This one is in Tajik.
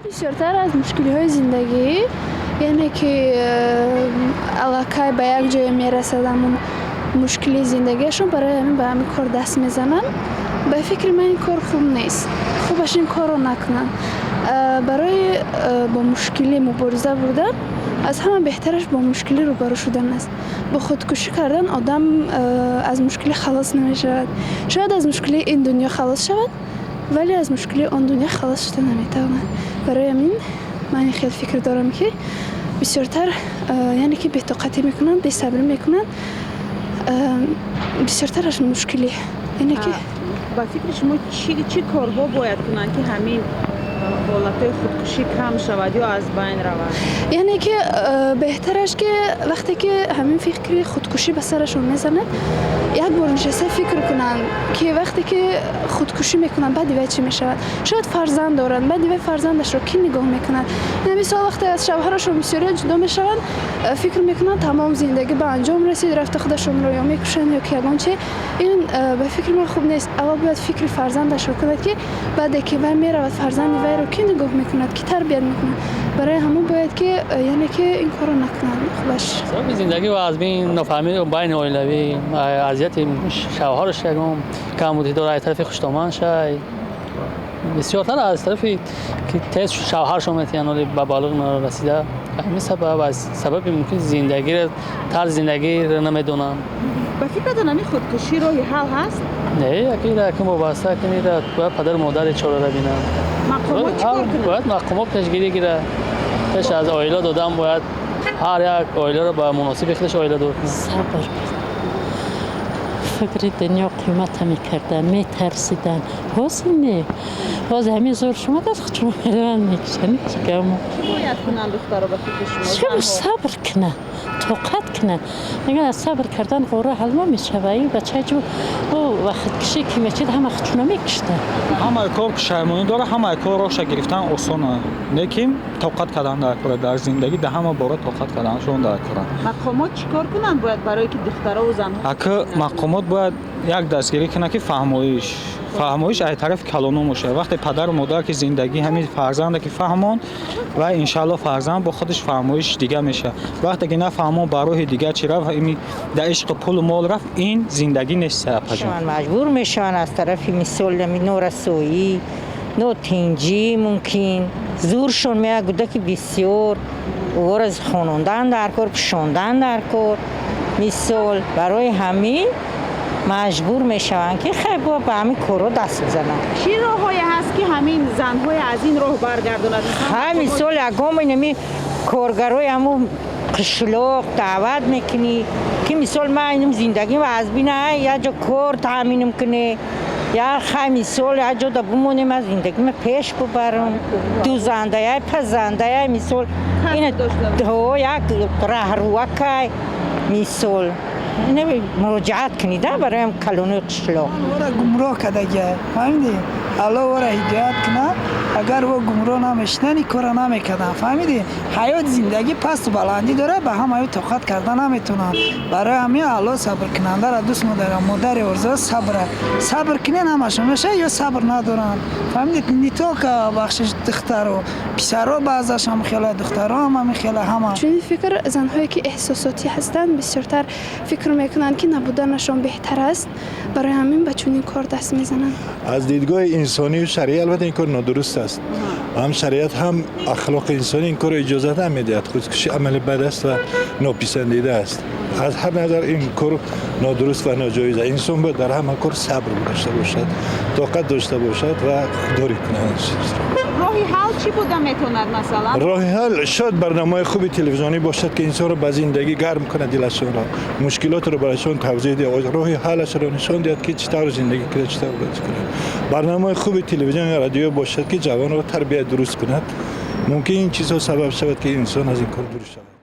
Бисёртар аз мушкилиҳои зиндагӣ, яъне ки аллакай ба як ҷое мерасад ҳамун мушкилии зиндагиашон, барои ҳамин ба ҳамин кор даст мезананд. Ба фикри ман, ин кор хуб нест, хубаш ин корро накунанд. Барои бо мушкилӣ мубориза бурдан аз ҳама беҳтараш бо мушкилӣ рӯбарӯ шудан аст. Бо худкушӣ кардан одам аз мушкилӣ халос намешавад. Шояд аз мушкилии ин дунё халос шавад, вале аз мушкилии он дунё халос шуда наметавонад. Барои ҳамин ман ин хел фикр дорам, ки бисёртар, яъне ки бетоқатӣ мекунанд, бесабрӣ мекунанд, бисёртар аз мушкилӣ, яъне ки Ба фикри шумо, чӣ корҳо бояд кунанд, ки ҳамин ҳолатҳои худкушӣ кам шавад ё аз байн равад? Яъне ки беҳтараш, ки вақте ки ҳамин фикри худкушӣ ба сарашон мезанад, як бор нишаста фикр кунанд, ки вақте ки худкушӣ мекунанд, баъди вай чӣ мешавад. Шояд фарзанд доранд, баъди вай фарзандашро кӣ нигоҳ мекунад? Ина мисол, вақте аз шавҳарашон бисёрият ҷудо мешаванд, фикр мекунанд, тамом, зиндагӣ ба анҷом расид, рафта худашонро ё мекушанд, ё ки ягон чи. Ин ба фикри ман хуб нест. Аввал бояд фикри фарзандашро кунад, ки баъде ки вай меравад, фарзанди вайро кӣ нигоҳ мекунад, кӣ тарбият мекунад. Барои ҳамон бояд ки яъне ки ин корро накунанд, хубаш. Сабаби зиндагӣ ва аз бин нофаҳмӣ байни оилавӣ, азияти шавҳараш, ягон камбудӣ дора аз тарафи хуштоман шай, бисёртар аз тарафи ки тез шавҳаршон метиҳанд, оли ба балуғ нарасида. Ҳамин сабаб аз сабаби мумкин зиндагиро, тарзи зиндагиро намедонанд. Ба фикратон, ҳамин худкушӣ роҳи ҳал ҳаст? Не, яке вобаста кунед, бояд падару модари чораро бинанд. Мақомот чӣ кор кунанд? Бояд мақомот пешгирӣ гирад. Пеш аз оила додан бояд ҳар як оиларо ба муносиби худаш оиладор кунад. Сабр, фикри дунё қимата мекардан, метарсидан. Ҳозир не, ҳозир ҳамин зур шумо даст худшон мераванд, мекушанд, чигамо. Чӣ бояд кунанд духтаро, ба фикри шумо? Чаро? Занҳо? Сабр кунанд, тоқат кунанд. Мегӯянд, аз сабр кардан ғора ҳалво мешава. Ин бача ҷу ӯ вақткишӣ ки мечид, ҳама худшона мекуштанд. Ҳамаи кор пушаймонӣ дорад, ҳамаи кор роҳша гирифтан осона, лекин тоқат кардан дар кора. Дар зиндагӣ дар ҳама бора тоқат карданшон дар кора. Мақомот чӣ кор кунанд бояд, барое ки духтарову занҳо? Ака, мақомот бояд як дастгирӣ кунад, ки фаҳмоиш аз тарафи калоно бошад. Вақте падару модар ки зиндагӣ ҳамин фарзанда ки фаҳмонд ва иншаалло фарзанд бо худаш фаҳмоиш дига мешавад. Вақте ки нафаҳмон, ба роҳи дига чӣ рафт, ими дар ишқи пулу мол рафт, ин зиндагӣ нест, апаҷон. Шаванд, маҷбур мешаванд аз тарафи, мисол, ами норасоӣ, нотинҷӣ, мумкин зӯршон меяд, гудаки бисёр ӯро хонондан дар кор, пӯшондан дар кор, мисол, барои ҳамин маҷбур мешаванд, ки хай бо ба ҳамин корҳо даст бизананд. Чӣ роҳҳое ҳаст, ки ҳамин занҳои аз ин роҳ баргардонад? Ҳа, мисол, ягон инами коргарои ҳамун қишлоқ даъват мекунӣ, ки мисол, ман инам зиндагим аз бина як ҷо кор таъминам кунӣ, я хай, мисол, як ҷо да бимонем, аз зиндагима пеш бубарам, дузандая, пазандая, мисол, ина ҳо як раҳрувакай, мисол, ина муроҷиат кунӣ да бароям калонои қишлоқ. Ора гумроҳ кардагия, фаҳмидӣ? Алло ора ҳидоят кунад. Агар о гумроҳ намешидан, ин корро намекардан, фаҳмидӣ? Ҳаёт, зиндагӣ пасту баландӣ дорад, ба ҳамаи тоқат карда наметавонанд. Барои ҳамин Алло сабркунандаро дӯст медорад. Модари орзуо сабра. Сабр кунен, ҳамашон мешавад. Ё сабр надоранд, фаҳмидед? Не только, бахшиш, духтаро, писаро баъзаш ҳам хела, духтаро ҳам ҳамин хела, ҳама. Чунин фикр, занҳое ки эҳсосотӣ ҳастанд, бисёртар фикр мекунанд, ки набуданашон беҳтар аст. Барои ҳамин ба чунин кор даст мезананд. Аз дидгоҳи инсонию шаръӣ, албатта, ин кор нодуруст аст. Ҳам шариат, ҳам ахлоқи инсонӣ ин корро иҷозат намедиҳад. Худкушӣ амали бад аст ва нописандида аст. Аз ҳар назар ин кор нодуруст ва ноҷоиз аст. Инсон бояд дар ҳама кор сабр дошта бошад, тоқат дошта бошад ва худдорӣ кунад. Роҳи ҳал чӣ буда метавонад, масалан? Роҳи ҳал шояд барномаи хуби телевизионӣ бошад, ки инсонро ба зиндагӣ гарм кунад, дилашонро, мушкилотро барашон тавзеҳ диҳад, роҳи ҳалашро нишон диҳад, ки чӣ тавр зиндагӣ кунад, чӣ тавр бояд кунад. Барномаи хуби телевизион ё радио бошад, ки ҷавонро тарбият дуруст кунад. Мумкин ин чизҳо сабаб шавад, ки инсон аз ин кор дур шавад.